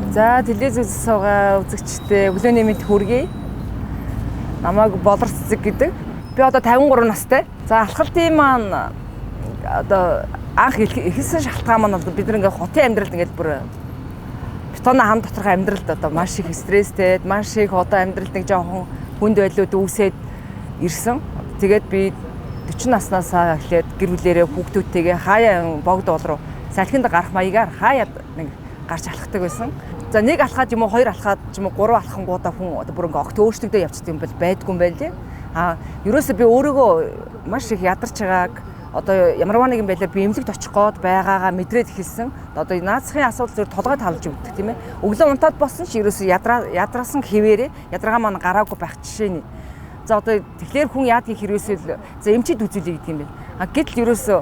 За, телевиз үзэж суугаа үзэгчдээ өглөөний мэнд хүргэе. Намайг Болор Цэцэг гэдэг. Би одоо 53 настай. За, алхалтын маань одоо анх эхэлсэн шалтгаан маань бол бид нар ингээд хотын амьдралд ингээд бүр бетоны хам доторх амьдралд одоо маш их стресстэй, маш их одоо амьдралд нэг жоохон хүнд байдлууд үүсээд ирсэн. Тэгээд би 40 наснаасаа эхлээд гэр бүлээрээ, хүүхдүүдтэйгээ хаяа богд уул руу салхинд гарах маягаар хаяа нэг гарч алхдаг байсан. За, нэг алхаад юм уу, хоёр алхаад ч юм уу, гурван алхангуудаа хүн одоо бүр ингээ огт өөрчлөгдөө явчихдаг юм бол байдгүй юм байл. А ерөөсөө би өөрийгөө маш их ядарч байгааг, одоо ямарваа нэгэн байдлаар би эмнэлэгт очих гээд байгаагаа мэдрээд эхэлсэн. Одоо наацхийн асуудал зөв толгой талж өгдөг, тийм ээ. Өглөө унтаад болсон ч ерөөсөө ядраасан хэвээрээ ядаргаа маань гараагүй байх жишээ нь. За, одоо тэгэхээр хүн яадгийг хэрвээсээ за эмчид үзүүлье гэдэг юм байна. А гэтэл ерөөсөө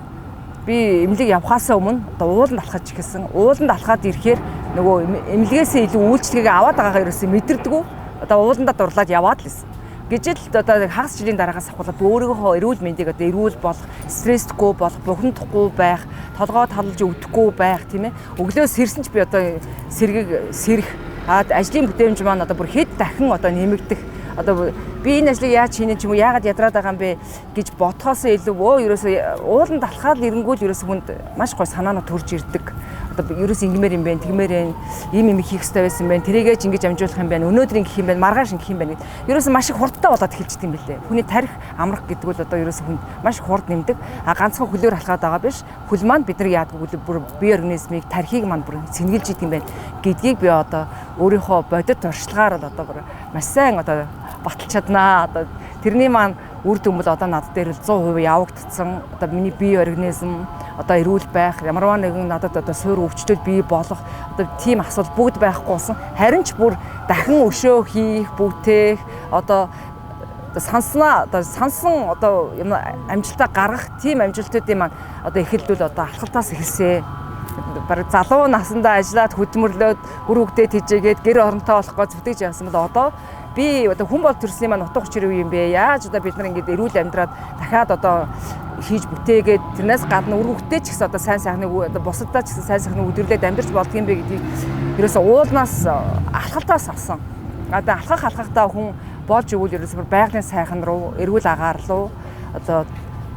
би эмнэлэг явхаасаа өмнө одоо ууланд алхаж эхэлсэн. Ууланд алхаад ирэхээр нөгөө эмнэлгээсээ илүү үйлчилгээгээ аваад байгаагаа ерөөсөө мэдэрдэггүй. Одоо ууландаа дурлаад яваад л исэн. Гэж л одоо хагас жилийн дараагаас авахлаа би өөрийнхөө эрүүл мэндийг одоо эрүүл болох, стрессгүй болох, бухимдахгүй байх, толгой талж өвдөхгүй байх, тийм ээ. Өглөө сэрсэн ч би одоо сэргийг сэрэх, ажлын бүтээмж маань одоо бүр хэд дахин одоо нэмэгдэх, одоо би энэ ажлыг яаж хийнэ ч юм уу, яагаад ядраад байгаа юм бэ гэж бодхоос илүү ерөөсөө ууланд алхаад ирэнгүүл ерөөсөө хүнд маш гой санаанууд төрж ирдэг. Одоо ерөөс ингэмээр юм байна, тэгмээр юм, ийм юм хийх ёстой байсан юм байна, тэрийгээ ч ингэж амжуулах юм байна, өнөөдөр ингэх юм байна, маргааш ингэх юм байна гэд. Ерөөсөө маш их хурдтай болоод эхэлждэг юм билээ. Хүний тарих амрах гэдэг бол одоо ерөөсөө хүнд маш их хурд нэмдэг. А ганцхан хөлөөр алхаад байгаа биш. Хөл маань бид нар яадаг вэ? Бүр бие организмыг, тархийг маань бүр сэнгэлж идэг юм байна гэдгийг би одоо өөрийнхөө бодит туршлагаар бол одоо бүр маш сайн одоо баталж чаднаа. Одоо тэрний маань үр дүн бол одоо над дээр л 100% явагдсан. Одоо миний бие организм одоо эрүүл байх, ямарваа нэгэн надад одоо суур өвчтөл бий болох одоо тийм асуудал бүгд байхгүй болсон. Харин ч бүр дахин өшөө хийх, бүтээх, одоо санснаа одоо сансан одоо юм амжилтаа гаргах тийм амжилтуудын маань одоо эхэлдвэл одоо алхалтаас эхэлсэ. Бараг залуу насандаа ажиллаад хөдөлмөрлөөд үр хөвгтөө тэжээгээд гэр оронтой болох гэж зүтгэж явсан бол одоо би одоо хүн бол төрсний маань утга учир юу юм бэ? Яаж одоо бид нар ингэж эрүүл амьдраад дахиад одоо хийж бүтээгээд тэрнээс гадна үр хөвгтөө ч гэсэн одоо сайн сайхныг, одоо бусаддаа ч гэсэн сайн сайхныг өдөрлөөд амьдарч болдго юм бэ гэдгийг ерөөсөө уулнаас, алхалтаас авсан. Одоо алхах алхахдаа хүн болж игэл ерөөсөө байгалийн сайхан руу, эрүүл агаар руу одоо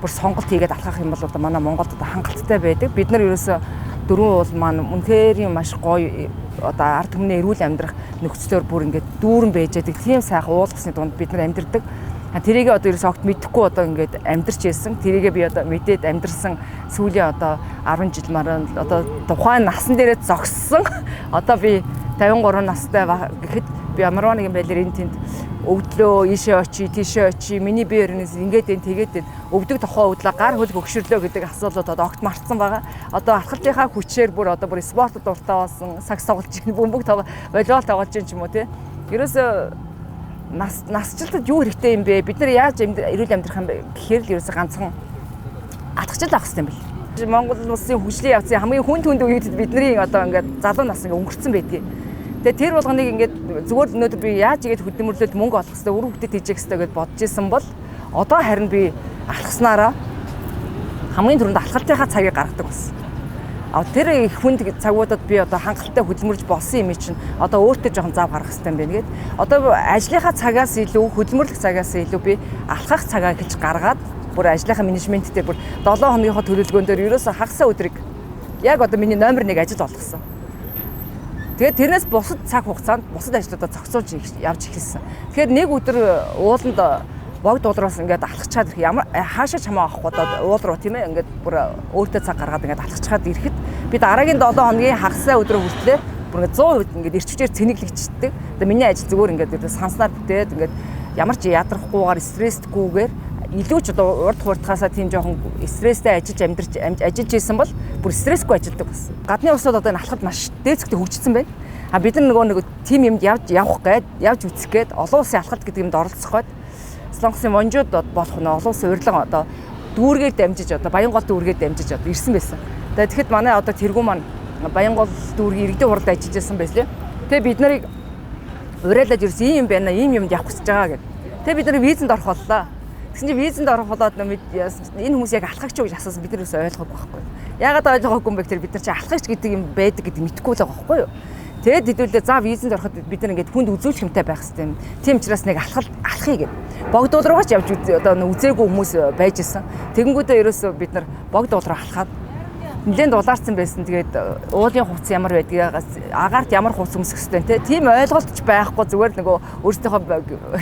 бүр сонголт хийгээд алхах юм бол одоо манай Монголд одоо хангалттай байдаг. Бид нар ерөөсөө дөрвөн уул маань үнэхээр маш гоё одоо ард түмний эрүүл амьдрах нөхцлөөр бүр ингээд дүүрэн байж байдаг. Тийм сайхан уул усны дунд бид нар амьдардаг. Тэрийгээ одоо ерөөсөө огт мэдэхгүй одоо ингээд амьдарч байсан. Тэрийгээ би одоо мэдээд амьдарсан сүүлийн одоо 10 жил маран одоо тухайн насан дээрээ зогссон. Одоо би 53 настай гэхэд би ямарваа нэгэн байдлаар энэ тэнд өвдлөө, ийшээ очие, тийшээ очие, миний бие организм ингээд энэ тэгээд энэ өвдөг тохоо өвдлөө, гар хөл хөгшөрлөө гэдэг асуудлууд одоо огт мартсан байгаа. Одоо алхалтынхаа хүчээр бүр одоо бүр спортод дуртай болсон, сагс тоглож чинь, бөмбөг тоглож, волейбол тоглож чинь ч юм уу, тий. Ерөөсөө насжилтад юу хэрэгтэй юм бэ? Бид нар яаж эрүүл амьдрах юм бэ гэхээр л ерөөсөө ганцхан алхаж л авах хэрэгтэй юм бэл. Монгол улсын хөгжлийн явцын хамгийн хүнд хүнд үед бидний одоо ингээд залуу нас ингээд өнгөрцөн байдгийг. Тэгээ тэр болгоныг ингээд зүгээр өнөөдөр би яаж игээд хөдөлмөрлөөд мөнгө олох хэрэгтэй, үр хөвгтөд хийжих хэрэгтэй гэдээ бодож исэн бол одоо харин би алхаснараа хамгийн түрүүнд алхалтынхаа цагийг гаргадаг болсон. А тэр их хүнд цагуудад би одоо хангалттай хөдөлмөрлөж болсон юм чинь одоо өөртөө жоохон зав гаргах хэрэгтэй юм байна гэд. Одоо ажлынхаа цагаас илүү, хөдөлмөрлөх цагаас илүү би алхах цагаа эхэлж гаргаад бүр ажлынхаа менежмент дээр бүр 7 хоногийнхоо төлөвлөгөөн дээр ерөөсөө хагасаа өдрийг яг одоо миний номер 1 ажил болгосон. Тэгээд тэрнээс бусад цаг хугацаанд бусад ажлуудаа зохицуулж явж эхэлсэн. Тэгэхээр нэг өдөр ууланд богд уулраас ингээд алхачаад ирэх, ямар хаашаа ч хамаа авахгүй одоо уул руу, тийм ээ, ингээд бүр өөртөө цаг гаргаад ингээд алхачаад ирэхэд би дараагийн 7 хоногийн хагасаа өдрөө хүртлээ бүр ингээд 100% ингээд эрч хүчээр цэнэглэгчдэг. Одоо миний ажил зүгээр ингээд санснаар бүтээд ингээд ямар ч ядрахгүйгээр, стрессгүйгээр илүү ч одоо урд хурдхаасаа тийм жоохон стресстэй ажиллаж амьдарч ажиллаж исэн бол бүр стрессгүй ажилладаг болсон. Гадны улсууд одоо энэ алхалт маш дээцэгтэй хөгжсөн байна. А бид нар нөгөө нэг тим юмд явж явах гээд, явж үзэх гээд, олон улсын алхалт гэдэг юмд оролцох гээд Солонгосын Монжууд болох нь олон улсын урилга одоо дүүргээр дамжиж, одоо Баянгол дүүргээр дамжиж одоо ирсэн байсан. Тэгээд тэгэхэд манай одоо тэргүүн маань Баянгол дүүргийн иргэдийн хуралд ажиллаж байсан байлээ. Тэгээ бид нарыг уриалаад ирсэн, ийм юм байна, ийм юмд явах гэж байгаа гэд. Тэгээ бид нар визэнд орох боллоо. Тэгсэн чинь визэнд орох болоод энэ хүмүүс яг алхагч юу гэж асуусан, бид нар юус ойлгоогүй байхгүй. Яагаад ойлгоогүй юм бэ гэхээр бид нар чи алхагч гэдэг юм байдаг гэдэг мэдэхгүй л байгаа байхгүй юу. Тэгээд хэдүүлээ за визэнд ороход бид нар ингээд хүнд үзүүлэх юмтай байх хэрэгтэй юм. Тийм учраас нэг алхахыг гэв. Богдуул руугаа ч явж одоо үзээгүй хүмүүс байж исэн. Тэгэнгүүтээ ерөөсөө бид нар богдуул руу алхаад нэлээд дулаарсан байсан. Тэгээд уулын хувцас ямар байдгийг, агаарт ямар хувцас өмсөх ёстой те. Тийм ойлголтч байхгүй, зүгээр нөгөө өөрсдийнхөө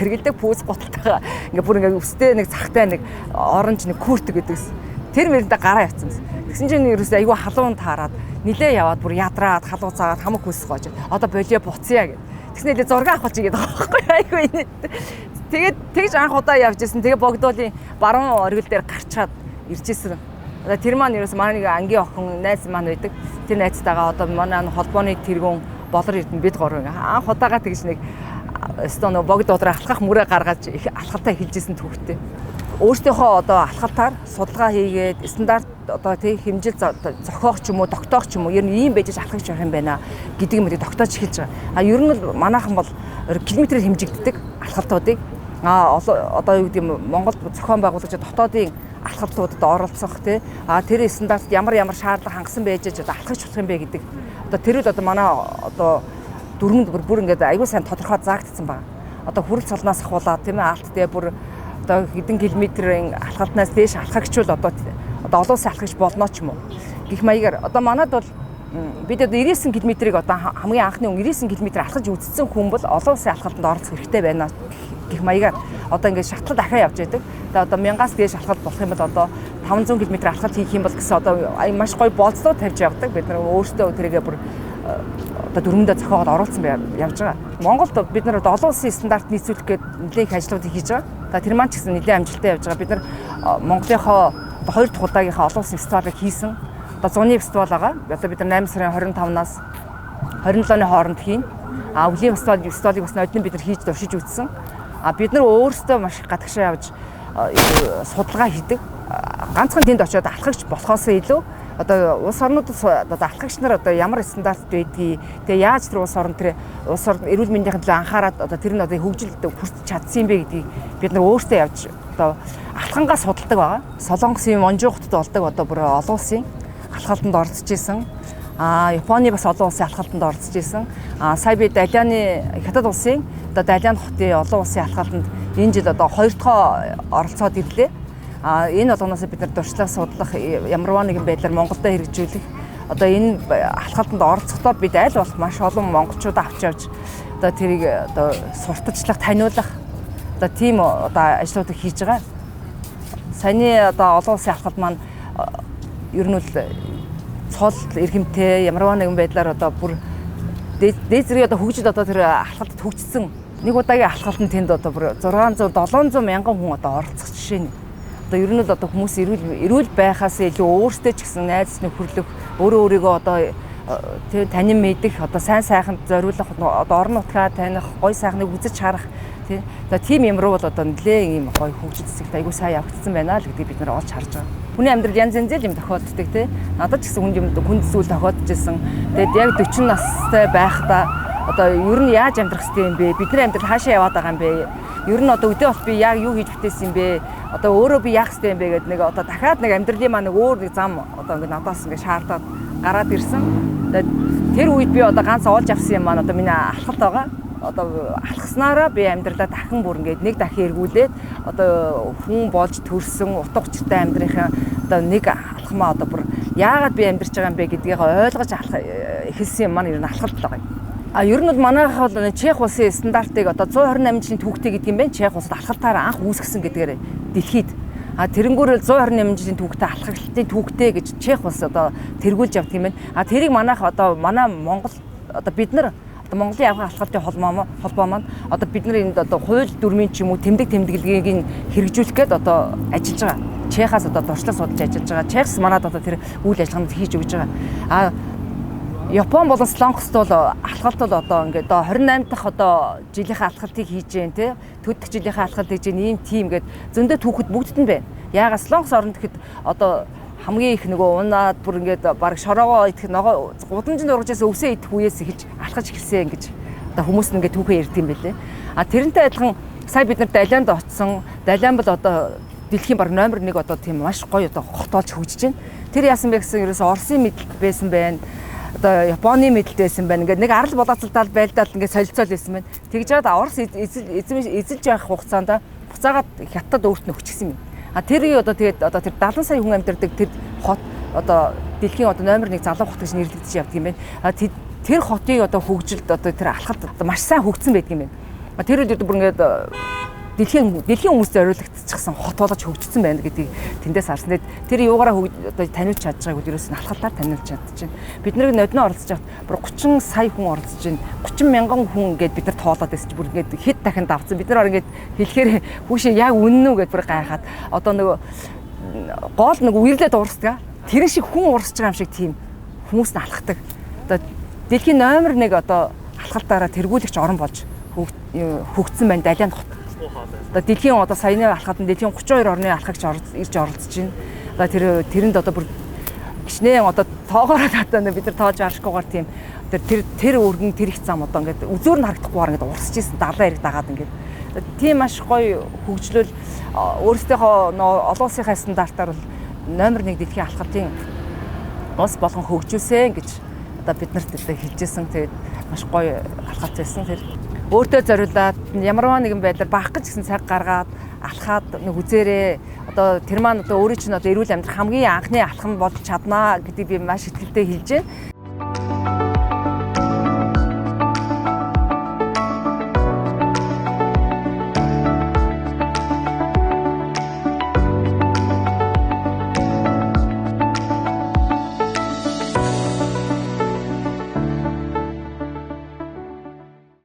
хэрэгэлдэг пүүс гуталтайгаа ингээ бүр ингээ өстэй нэг цахтай нэг оранж нэг курт гэдэгс. Тэр мэрэндээ гараа явцсан. Тэгсэн чинь ерөөсөө айгүй халуун таарад нилээ яваад бүр ядраад халуу цаагаад хамаг хүсэх гоож. Одоо болио буцъя гэд. Тэгсэн нэлээ зураг авах чи гэдэг байгаа байхгүй айгүй инээ. Тэгээд тэгж анх удаа явж исэн. Тэгээ богдуулын баруун оргил дээр гарчаад ирж исэн. Одоо тэр маань ерөөс манай нэг ангийн охин найз маань байдаг. Тэр найзтайгаа одоо манай холбооны тэргүүн Болор Эрдэнэ бид гурав анх удаага тэгж нэг өстөө нөө богд удраа алхах мөрөө гаргаж алхалтаа эхэлж исэн түүхтэй. Өөртөөхөө одоо алхалтаар судалгаа хийгээд стандарт одоо тий хэмжил зохиох ч юм уу, тогтоох ч юм уу, ер нь ийм байж алхаж явах юм байна гэдэг юм тогтоож эхэлж байгаа. А ер нь бол манайхан бол километрээр хэмжигддэг алхалтуудыг одоо юу гэдэг юм Монгол зохион байгуулагч дотоодын алхалтуудад оролцох тий тэр стандарт ямар шаардлага хангасан байж одоо алхаж болох юм бэ гэдэг. Одоо тэр үл одоо манай одоо дүрмэнд бүр ингээд аягүй сайн тодорхой заагдсан байна. Одоо хүрэл цолноос ахуулаад тийм ээ алт тэгээ бүр одоо хэдэн километрийн алхалтнаас дээш алхагчвал одоо олон улсын алхагч болно ч юм уу. Гэх маягаар одоо манад бол бид одоо 99 километрийг одоо хамгийн анхны хүн 99 километр алхаж үзсэн хүн бол олон улсын алхалтанд оролцох хэрэгтэй байна гэх маягаар одоо ингээд шатлал дахиад явж байдаг. Тэгээ одоо 1000-аас дээш алхалт болох юм бол одоо 500 км алхалт хийх юм бол гэсэн одоо маш гоё болцлоо тавьж явдаг. Бид нар өөрсдөө тэрийгэ бүр одоо дүрмэндээ зохиогоод оруулсан явж байгаа. Монголд бид нар одоо олон улсын стандарт нийцүүлэх гээд нэлээд их ажлуудыг хийж байгаа. За тэр маань ч гэсэн нэлээд амжилттай явж байгаа. Бид нар Монголынхоо одоо хоёр дахь удаагийнхаа олон улсын фестивалыг хийсэн. Одоо зуны фестивал байгаа. Одоо бид нар 8 сарын 25-наас 27-ны хооронд хийн. А өвлийн фестивалыг бас ноднин бид нар хийж туршиж үзсэн. А бид нар өөрсдөө маш их гадагшаа явж судалгаа хийдэг. Ганцхан тэнд очиод алхагч болохоос илүү одоо улс орнуудад одоо алхагч нар одоо ямар стандарт байдгийг, тэгээ яаж тэр улс орн тэр улс орн эрүүл мэндийн төлөө анхаарад одоо тэр нь одоо хөгжилд хүрч чадсан юм бэ гэдгийг бид нар өөрсдөө явж одоо алхангаа судалдаг байгаа. Солонгосын Монжуу хотод болдог одоо бүр олон улсын алхалтанд оролцож исэн. Японы бас олон улсын алхалтанд оролцож исэн. Сая би Далианы Хятад улсын одоо Далиан хотын олон улсын алхалтанд энэ жил одоо хоёр дахь оролцоод ирлээ. Энэ болгоноос бид нар туршлага судлах, ямарваа нэгэн байдлаар Монголдо хэрэгжүүлэх одоо энэ алхалтанд оролцохдоо бид аль болох маш олон монголчуудаа авч явж одоо тэрийг одоо сурталчлах, таниулах одоо тийм одоо ажлуудыг хийж байгаа. Саяны одоо олон улсын алхалт маань ер нь бол цол эрхэмтэй ямарваа нэгэн байдлаар одоо бүр дээд зэргийн одоо хөгжил одоо тэр алхалтад хөгжсөн. Нэг удаагийн алхалтанд тэнд одоо бүр 600 700 мянган хүн одоо оролцох жишээ нь. Одоо ер нь л одоо хүмүүс эрүүл байхаас илүү өөрсдөө ч гэсэн найз нөхөрлөх, өөрөө өөрийгөө одоо танин мэдэх, одоо сайн сайханд зориулах, одоо орон нутгаа таних, гой сайхныг үзэж харах тий. За тийм юм руу бол одоо нэлээд ийм гой хөгжил зэсэгт айгүй сайн явагдсан байна л гэдгийг бид нар олж харж байгаа. Хүний амьдрал янз янзын юм тохиолддог тий. Надад ч гэсэн хүнд юм хүнд зүйл тохиолдож исэн. Тэгээд яг 40 настай байхдаа одоо ер нь яаж амьдрах хэрэгтэй юм бэ? Бидний амьдрал хаашаа яваад байгаа юм бэ? Ер нь одоо өдөө бол би яг юу хийж бүтээсэн юм бэ? Одоо өөрөө би яах хэрэгтэй юм бэ гэдэг нэг одоо дахиад нэг амьдралын маань нэг өөр нэг зам одоо ингээд надаас ингээд шаардаад гараад ирсэн. Тэгээд тэр үед би одоо ганц олж авсан юм маань одоо миний алхалт байгаа. Одоо алхаснараа би амьдралаа дахин бүр ингээд нэг дахин эргүүлээд одоо хүн болж төрсөн утга учиртай амьдралынхаа одоо нэг алхмаа одоо бүр яагаад би амьдарч байгаа юм бэ гэдгийг ойлгож эхэлсэн юм маань ер нь алхалт л байгаа юм. А ер нь бол манайх бол Чех улсын стандартыг одоо 128 жилийн түүхтэй гэдэг юм байна. Чех улсад алхалтаар анх үүсгэсэн гэдгээр дэлхийд. А тэрнгүүрэл 128 жилийн түүхтэй алхалтын түүхтэй гэж Чех улс одоо тэргүүлж явдаг юм байна. А тэрийг манайх одоо манай Монгол одоо бид нар одоо Монголын авган алхалтын холбоо маань одоо бид нар энд одоо хууль дүрмийн ч юм уу тэмдэг тэмдэглэгийг хэрэгжүүлэх гээд одоо ажиллаж байгаа. Чехаас одоо туршлага судалж ажиллаж байгаа. Чехс манад одоо тэр үйл ажиллагаанд хийж өгч байгаа. А Япон болон Солонгост бол алхалт бол одоо ингээд одоо 28 дахь одоо жилийнхээ алхалтыг хийж гэн тий төдөх жилийнхээ алхалт хийж гэн ийм тим гээд зөндөө түүхэд бүгдд нь байна. Яагаад Солонгос оронд гэхэд одоо хамгийн их нөгөө унаад бүр ингээд баг шороогоо идэх ногоо гудамжинд ургаж байсан өвсөө идэх үеэс эхэлж алхаж эхэлсэн гэж одоо хүмүүс нь ингээд түүхээ ярьд юм байлээ. А тэрнтэй адилхан сая бид нар Далианд очсон. Далиан бол одоо дэлхийн баг номер 1 одоо тийм маш гоё одоо хот болж хөгжиж байна. Тэр яасан бэ гэсэн ерөөсөө Оросын мэдлэлт байсан байна. одоо Японы мэдлэлд байсан байна. Ингээд нэг арал болооцолтол байлдаал ингээд солилцоол байсан байна. Тэгж жаад Орос эзэлж явах хугацаанд буцаагаад Хятад өөрт нь өгчихсэн юм. А тэр үе одоо тэгээд одоо тэр 70 сая хүн амьдардаг тэр хот одоо дэлхийн одоо номер 1 залуу хот гэж нэрлэгдэж явдаг юм байна. А тэр хотын одоо хөгжилд одоо тэр алхалт одоо маш сайн хөгжсөн байдаг юм байна. А тэр үед бүр ингээд дэлхийн хүмүүс зориулагдчихсан хот болгож хөгжсөн байна гэдгийг тэндээс харсан. Тэр юугаараа одоо таниулж чадж байгааг ерөөс нь алхалтаар таниулж чадчихэв. Бид нэр нодноо оролцож байхад бүр 30 сая хүн оролцож байна. 30 мянган хүн ингээд бид нар тоолоод байсан чи бүр ингээд хэд дахин давцсан. Бид нар ингээд хэлэхээр хүүшээ яг үнэн үү гэдээ бүр гайхаад одоо нөгөө гол нэг үерлээд уурсдаг. Тэр шиг хүн уурсаж байгаа юм шиг тийм хүмүүс нь алхдаг. Одоо дэлхийн номер 1 одоо алхалтаараа тэргүүлэгч орон болж хөгжсөн байна Далиан хот. Одоо дэлхийн одоо саяны алхаад нь дэлхийн 32 орны алхагч ирж оролцож байна. Одоо тэрэнд одоо бүр гişнээ одоо тоогоороо одоо бид нар тоож аршгүйгээр тийм тэр өргөн тэр их зам одоо ингээд үзүүр нь харагдахгүйгээр ингээд урсж исэн далайн эрэг дагаад ингээд тийм маш гоё хөгжлөл өөрсдийнхөө олон улсынхаа стандартаар бол номер 1 дэлхийн алхалтын улс болгон хөгжүүлсэн гэж одоо бид нарт хэлжсэн. Тэгээд маш гоё алхалт байсан. Тэр өөртөө зориулаад ямарваа нэгэн байдлаар баах гэж гэсэн цаг гаргаад алхаад нэг үзээрээ одоо тэр маань одоо өөрийн чинь одоо эрүүл амьдрах хамгийн анхны алхам болж чаднаа гэдгийг би маш итгэлтэй хэлж байна.